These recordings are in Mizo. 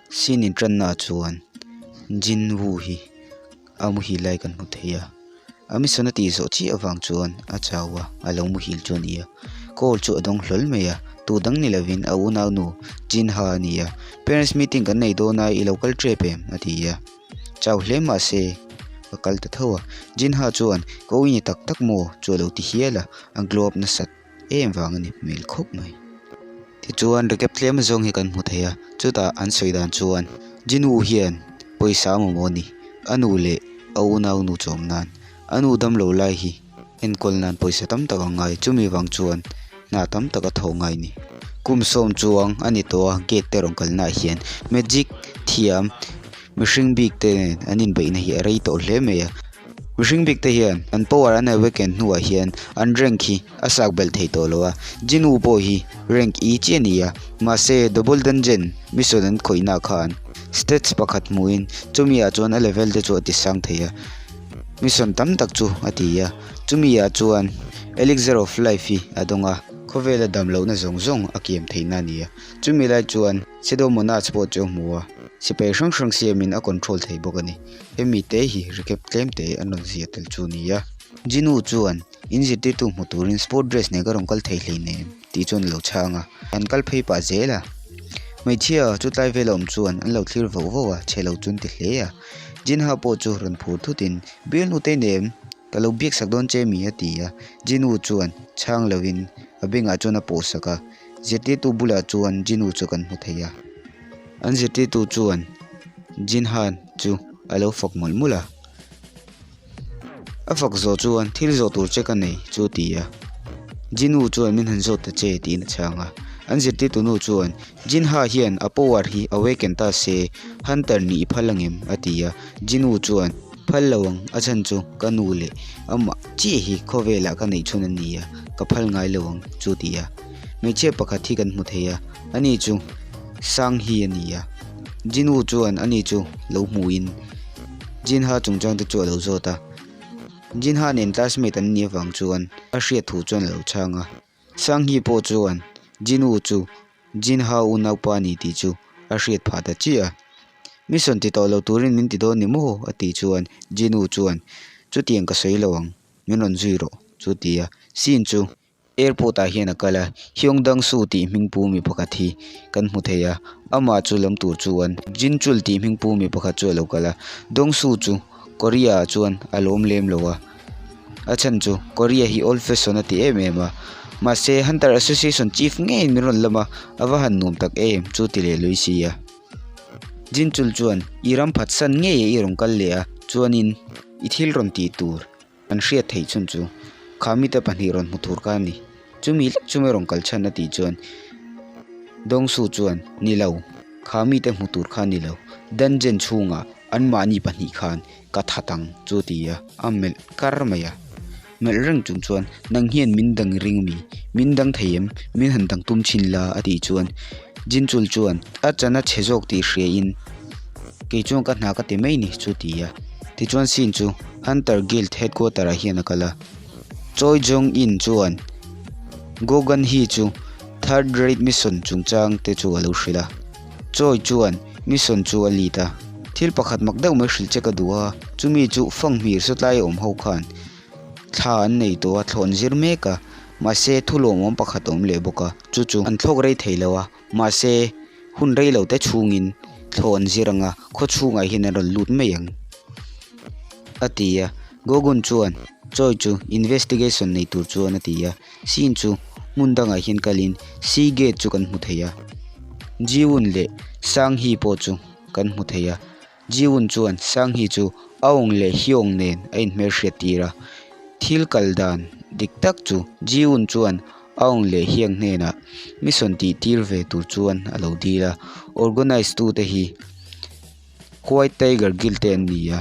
Scene inṭannaah chuan Jin Woo hi a muhil lai kan hmu thei a, a mission a tih zawh chiah avang chuan a chau a, a lo muhil chu a ni a. Call chu a dawng hlawl mai a, tu dang ni lovin a unaunu Jin Ha a ni a, Parents meeting kan nei dawn a, i lo kal ṭep em? a ti a. Chau hle mah se ka kal ta tho a, Jin Ha chuan ka ui ni tak tak maw chu a lo ti hial a, a glow up nasat em vang a ni hmel khawp mai. Tichuan recap tlem zawng hi kan hmu thei a, chutah an sawi dan chuan Jinu hian pawisa a mamawh a ni, a nu leh a unau nu chawm nan a nu damlo lai hi enkawl nan pawisa tam tak a ngai, chumi vang chuan hna tam tak a thawh ngai a ni. Kum sawm chuang a ni tawh a, gate te rawn kalnaah hian magic thiam mihring bik te nen an inbeihna hi a rei tawh hle mai a. Mihring bik te hian an power an awaken hnuah hian an rank hi a sak belh thei tawh lo a, Jinu pawh hi rank E chiah a ni a, mahse double dungeon mission an khawihnaah khan stats pakhat hmuhin chumi ah chuan a level te chu a ti sang thei a, mission tam tak chu a ti a, chumi ah chuan elixir of life hi a dawng a, khawvela dam lohna zawng zawng a kiam theihna a ni a, chumi lai chuan Pseudomonas pawh chu a hmu a, sipai hrang hrang siamin a control thei bawk a ni. Hemi te hi recap tlem te an rawn ziah tel chu nia. Jinu chuan in zirtirtu hmu turin sport dress nen ka rawn kal thei hleinem tih chuan a lo chhang a, an kal phei pah zel a. Hmeichhia chu tlai vel a awm chuan an lo thlir voh voh a, chhe lo chu an ti hle a. Jinha pawh chu rawn phur thutin, Bialnu te nem, ka lo biak sak dawn che mi a ti a. Jinu chuan chhang lovin a bengah chuan a pawh sak a, zirtirtu bulah chuan Jinu chu kan hmu thei a. An zirtirtu chuan Jinha chu a lo fak mawlh mawlh a, a fak zawh chuan thil zawh tur che ka nei chu a ti a, Jinu chuan min han zawt ta che tiin a chhang a, an zirtirtu nu chuan Jinha hian a power hi awaken ta se Hunter nih i phal angem a ti a, Jinu chuan phal lo ang a chhan chu ka nu leh amah chiah hi khawvelah ka neih chhun a ni a, ka phal ngai lo ang chu a ti a, hmeichhia pakhat hi kan hmu thei a, ani chu Sanghi a ni a. Jinu chuan ani chu lo hmuhin Jinha chungchang te chu a lo zawt a. Jinha nen classmate an nih avang chuan a hriat thu chuan a lo chhang a. Sanghi pawh chuan Jinu chu Jinha unaupa a ni tih chu a hriat phah ta chiah a. Mission ti tawh lo turin min ti dawn ni maw? a tih chuan Jinu chuan chutiang ka sawi lo ang, min rawn zui rawh chu a ti a. Scene chu Airport ah hian a kal a, Hyung Dang Su tih hming pu mi pakhat hi kan hmu thei a, amah chu lam tur chuan Jin Chul tih hming pu mi pakhat chu a lo kal a, Dong Su chu Korea ah chuan a lawm lem lo a, a chhan chu Korea hi old fashion a ti em em a, mahse Hunter Association chief ngeiin min rawn lam a, a va han nuam tak em chu ti leh lui si a. Jin Chul chuan i ram phatsan ngei a i rawn kal leh a, chuanin i thil rawn tih tur. An hriat theih chhun chu kha mite pahnih rawn hmu tur kha a ni. Chumi lek chu mai rawn kal chhan a tih chuan Dawngsu chuan ni lo, kha mite hmu tur kha a ni lo, dungeon chhungah anmahni pahnih khan ka that ang chu a ti a, a melh kar mai a. Melh reng chung chuan nang hian min dang ring mi, min dang thei em, min han dang tum thin la a tih chuan Jinchul chuan a chan a chhe zawk tih hria in kei chuan ka hna ka ti mai ni chu a ti a. Tichuan scene chu Hunter Guild headquarter ah hian a kal a, Choi Jong In chuan Go Gun Hee chu Third Rate Mission chungchang te chu a lo hrilh a, Choi chuan mission chu a lead a, Thil pakhat mak deuh mai hrilh che ka duh a, chumi chu fanghmir sawtlai awm ho khan thla an nei tawh a, thlawn zir mek a, mahse thu lawmawm pakhat a awm leh bawk a, chu chu an thlawk rei thei lo a, mahse hun rei lo te chhungin thlawn zir anga khaw chhungah hian an rawn lut mai ang a ti a Gogun chuan Choi chu investigation nei tur chuan a ti a Shin chu hmun dangah hian kalin Sea gate chu kan hmu thei a Jiwoon leh Sanghi pawh chu kan hmu thei a Jiwoon chuan Sanghi chu Aung leh Hyung nen a inhmelhriat tir a thil kal dan dik tak chu Jiwoon chuan Aung leh Hyung hnenah mission tih tir ve tur chuan a lo dil a organize tu te hi White Tiger Guild te an ni a,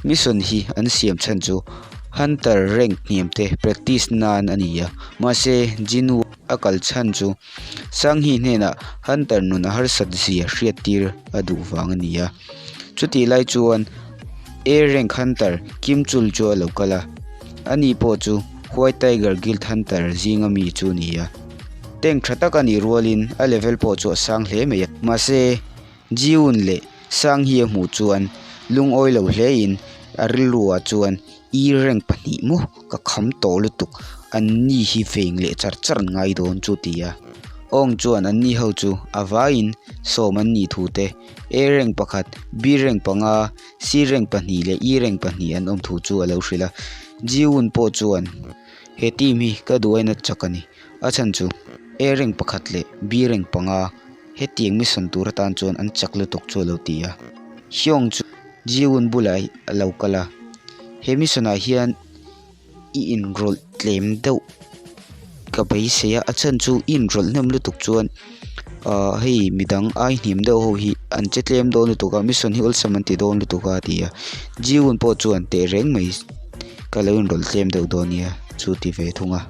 mission hi an siam chhan chu Hunter rank hniam te practice nan a ni a, mahse Jinu a kal chhan chu Sanghi hnenah Hunter nun a harsat zia hriat tir a duh vang a ni a, chutih lai chuan A rank Hunter Kim Chul chu a lo kal a, ani pawh chu White Tiger Guild Hunter zinga mi chu a ni a, tank tha tak a nih rualin a level pawh chu a sang hle mai a, mahse. Ji-un leh Sang-hee a hmuh chuan lungawi lo hlein a rilruah chuan I rank pahnih maw ka kham tawh lutuk an ni hi veng leh char char an ngai dawn chu ti a. Awng chuan an ni ho chu a vaiin sawm an nih thu te, A rank pakhat, B rank panga, C rank pahnih leh E rank pahnih an awm thu chu a lo hrilh a. Ji-un pawh chuan he team hi ka duh aina chak a ni. A chhan chu A rank pakhat leh B rank panga hetiang mission tur atan chuan an chak lutuk chu a lo ti a. Hyung chu Ji-un bulah a lo kal a, he mission ah hian i inrawlh tlem deuh ka beisei a, a chhan chu i inrawlh hnem lutuk chuan ahh hei midang ai hniam deuh ho hi an che tlem dawn lutuk a mission hi awlsam an ti dawn lutuk a ti a Ji-un pawh chuan teh reng mai ka lo inrawlh tlem deuh dawn nia chu ti ve thung a.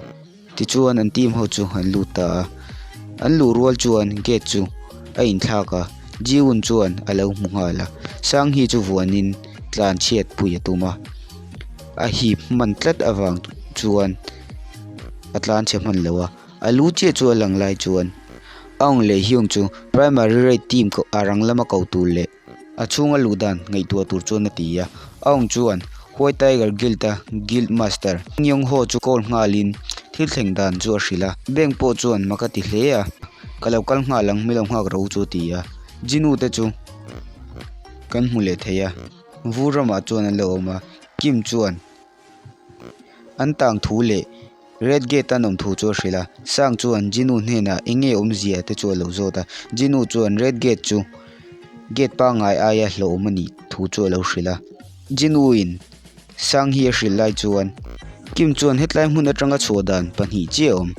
Tichuan an team ho chu an lut ta a, an luh rual chuan gate chu a inthlak a, Ji-un chuan a lo hmu nghal a, Sang-hee chu vuanin tlan chhiat pui a tum a, a hip hman tlat avang chuan a tlan chhe hman lo a, a lu chiah chu a lang lai chuan Aung leh Hyung chu primary raid team a rang lama ko tur leh A chhunga luh dan ngaihtuah tur chuan a ti a. Aung chuan White Tiger Guild-a Guild Master Yong Ho chu call nghalin thil thleng dan chu a hrilh a. Bank pawh chuan mak a ti hle a, Ka lo kal nghal ang, mi lo nghak ro chu a ti a. Jinu te chu kan hmu leh thei a, vur ramah chuan an lo awm a. Kim chuan an tang thu leh Red Gate a nawm thu chu a hrilh a, Sang chuan Jinu hnenah eng nge awmzia te chu a lo zawt a, Jinu chuan Red Gate chu gate pangngai aia hlauhawm a nih thu chu a lo hrilh a. Jinu in Sang hi a hrilh lai chuan Kim chuan hetlai hmun atanga chhuah dan pahnih chiah a awm,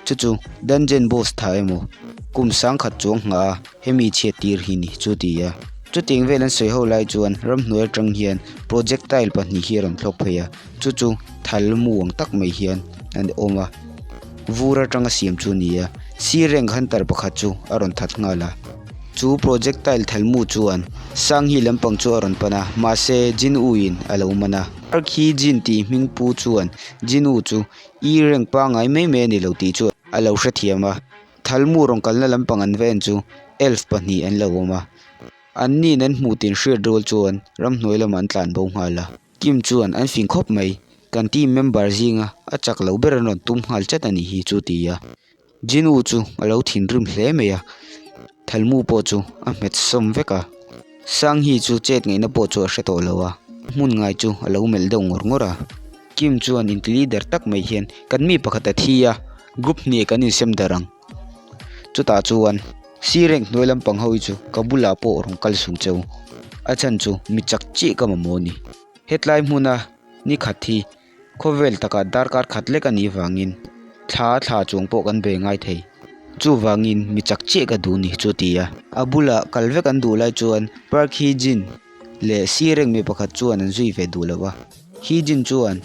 chu chu Dungeon Boss tha emaw kum sangkhat chuang nghah a hemi chhiat tir hi ni chu ti a. Chutiang vel an sawi ho lai chuan ramhnuai atang hian projectile pahnih hi a rawn thlawk phei a. Chu chu thal mu ang tak mai hian an awm a, vur atanga siam chu a ni a, sir rank hunter pakhat chu a rawn that nghal a, chu projectile thal mu chuan Sanghi lampang chu a rawn pan a, mahse Jin U in a lo man a. Park Hee Jin tih hming pu chuan Jin U chu E rank pangngai mai mai a ni lo tih chu a lo hrethiam a, thal mu rawn kalna lampang an va en chu elf pahnih an lo awm a, an nin an hmuh tin hriat rual chuan ramhnuai lamah an tlan bo nghal a. Kim chuan an fing khawp mai, kan team member zinga a chak lo ber an rawn tum nghal chat a nih hi chu ti a. Jinu chu a lo thinrim hle mai a, Thalmu pawh chu a hmet sawm vek a. Sanghi chu chet ngaihna pawh chu a hre tawh lo a, hmun ngai chu a lo melh deuh ngawr ngawr a. Kim chuan inti leader tak mai hian kan mi pakhat a thi a, group hnih kan insem darh ang. Chutah chuan Sir rank hnuai lampang ho hi chu ka bulah pawh rawn kal sung cheu. A chhan chu mi chak chiah ka mamawh a ni. Hetlai hmuna ni khat hi khawvel takah darkar khat lek a nih vangin thla thla chuang pawh kan bei ngai thei. Chuvangin mi chak chiah ka duh ni chu a ti a. A bulah kal vek an duh lai chuan Park Hee Jin leh Sir rank mi pakhat chuan an zui ve duh lo a. Hee Jin chuan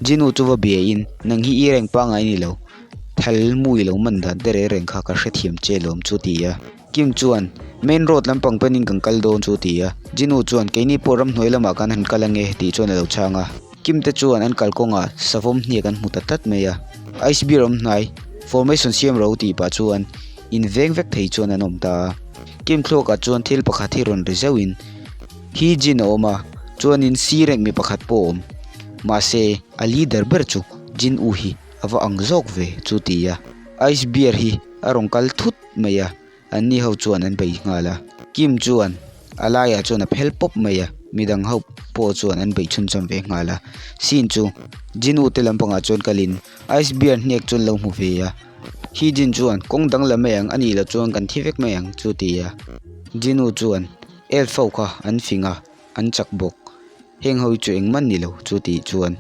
Jinu chu va bia in nang hi i reng pangngai ni lo, thal mui lo man dan te reng reng kha ka hrethiam che lawm chu ti a. Kim chuan main road lampang panin kan kal dawn chu ti a. Jinu chuan keini pawh ramhnuai lamah kan han kal ange tih chuan a lo chhang a. Kim te chuan an kalkawngah savawm hniak an hmu ta tlat mai a. Ice beer awm hnai formation siam ro tih pah chuan in veng vek thei chuan an awm ta a. Kim thluakah chuan thil pakhat hi rawn ri zauhin Hi Jin a awm a, chuanin Si rank mi pakhat pawh a awm. Mahse, a leader ber chu Jin U hi a va ang zawk ve chu ti a. Ice Bear hi a rawn kal thut mai a, anni ho chuan an bei nghal a. Kim chuan a laiah chuan a phel pawp mai a, midang ho pawh chuan an bei chhunchawm ve nghal a. Sin chu Jin U te lampangah chuan kalin Ice Bear hnek chuan lo hmu ve a. Hi Jin chuan kawng dang la mai ang, a nih loh chuan kan thi vek mai ang chu ti a. Jin U chuan Elf ho kha an fing a, an chak bawk. Heng ho hi chu engmah ni lo chu tih chuan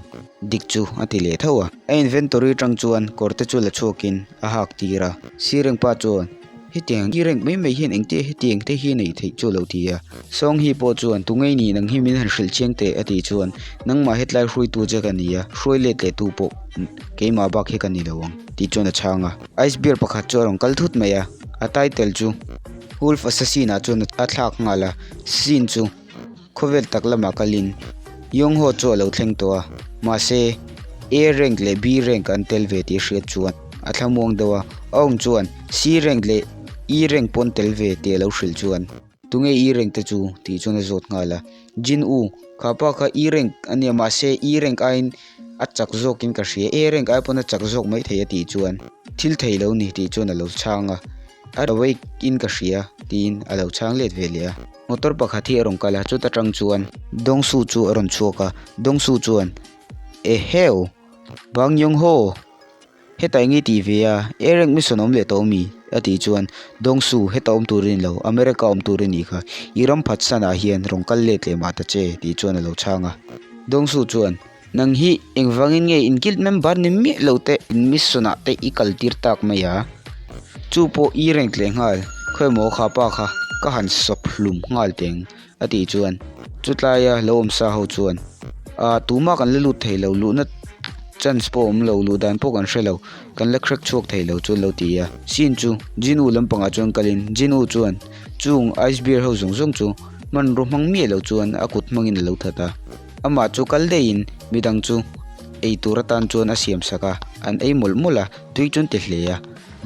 dik chu a ti leh tho a. A inventory atang chuan kawr te chu la chhuakin a hak tir a. Sireng pa chuan, Hetiang i rank mai mai hian engtia hetiang te hi neih theih chu a lo ti a. Sawnghi pawh chuan, Tungei nih nang hi min han hrilh chiang teh a tih chuan, Nangmah hetlai hruaitu che ka ni a, hruai let leh tu pawh keimah bak hi ka ni lo ang tih chuan a chhang a. Ice beer pakhat chu a rawn kal thut mai a, a title chu. Wolf Assassin ah chuan a thlak nghal a, Sin chu khawvel tak lamah kalin Yong Ho chu a lo thleng tawh a, mahse A rank leh B rank an tel ve tih hriat chuan a thlamuang deuh a, Aung chuan C rank leh E rank pawn tel ve tih a lo hrilh chuan. Tunge E rank te chu? tih chuan a zawt nghal a. Jin U, kha pa kha E rank a nia mahse E rank aiin a chak zawkin ka hria, A rank ai pawn a chak zawk maithei a tih chuan thil thei lo ni tih chuan a lo chhang a. A awake in ka hria tiin a lo chhang let ve leh a. Motor pakhat hi a rawn kal a, chuta tang chuan Dongsu chu a rawn chhuak a, Dongsu chuan, Eheu! Bang Yong Ho! Hetah eng i tih ve a? A rank mission awm leh tawh ami? A tih chuan, Dongsu, heta awm tur i ni lo, America awm tur i nih kha. I ram phatsan ah hian rawn kal let leh mah ta che, tih chuan a lo chhang a. Dongsu chuan, Nang hi engvangin nge in guild member ni miah lo te in mission ah te i kal tir tak mai a? Chu pawh i rank leh nghal, khawi maw kha pa kha ka han sawp hlum nghal teng a tih chuan chutlaia lo awm sa ho chuan ah tumah kan la lut thei lo luhna chance pawh awm lo luh dan pawh kan hre lo kan la crack chhuak thei lo chu an lo ti a scene chu Jinu lampangah chuan kalin Jinu chuan chung ice bear ho zawng zawng chu hmanraw hmang miah lo chuan a kut hmangin a lo that a. Amah chu kal deihin midang chu ei tur atan chuan a siam sak a, an ei mawlh mawlh a, tui chu an ti hle a.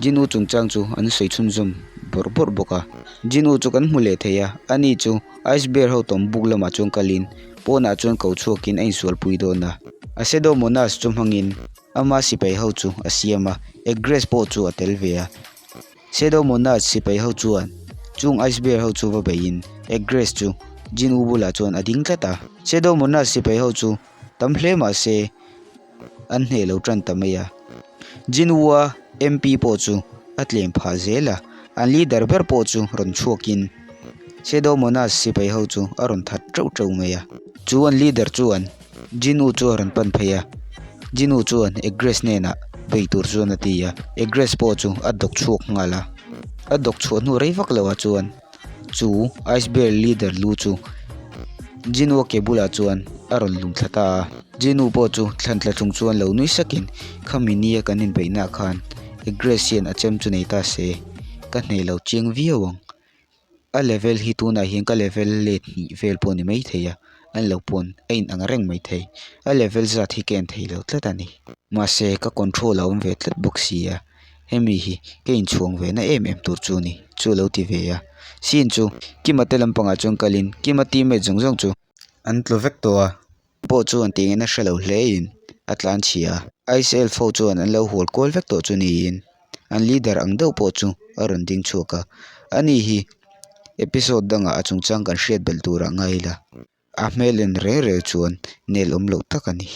Jinu chungchang chu an sawi chhunzawm bawrh bawrh bawk a. Jinu chu kan hmu leh thei a, ani chu Ice Bear ho tawm buk lamah chuan kalin pawnah chuan ko chhuakin a insualpui dawn a. Asedomonas chu hmangin ama sipai ho chu a siam a, Egress pawh chu a tel ve a. Pseudomonas sipai ho chuan chung ice bear ho chu va beihin Egress chu Jin-woo bulah chuan a ding tlat a. Pseudomonas sipai ho chu tam hle mah se an hneh lo tan ta mai a. Jin-woo-a MP pawh chu a tlem phah zel a, an leader ber pawh chu rawn chhuakin Pseudomonas sipai ho chu a rawn that teuh teuh mai a. Chu an leader chuan Jinu chu a rawn pan phei a, Jinu chuan Egress hnenah bei tur chuan a ti a, Egress pawh chu a dawk chhuak nghal a. A dawk chhuah hnu rei vak loh ah chuan chu Ice Bear leader lu chu Jinu a ke bulah chuan a rawn lum thla ta a. Jinu pawh chu thlan tla chung chuan lo nui sakin khami nia kan inbeihna ah khan Egress hian a chem chu nei ta se, ka hneh lo chiang viau ang. A level hi tunah hian ka level let hnih vel pawh a ni maithei a, an lo pawn a in ang reng maithei. A level zat hi ka en thei lo tlat a ni. Mahse ka control a awm ve tlat bawk si a, hemi hi ka inchhuang ve na em em tur chu a ni chu a lo ti ve a. Scene chu Kima te lampangah chuan kalin Kima teammate zawng zawng chu an tlu vek tawh a. Pawh chuan tingin a hre lo hle in a tlan chhia a. Ice Elf ho chuan an lo hual kual vek tawh chu niin an leader ang deuh pawh chu a rawn ding chhuak a. Ani hi episode dangah a chungchang kan hriat belh turah ngai ila. A hmel en reng reng chuan nel awm loh tak a ni.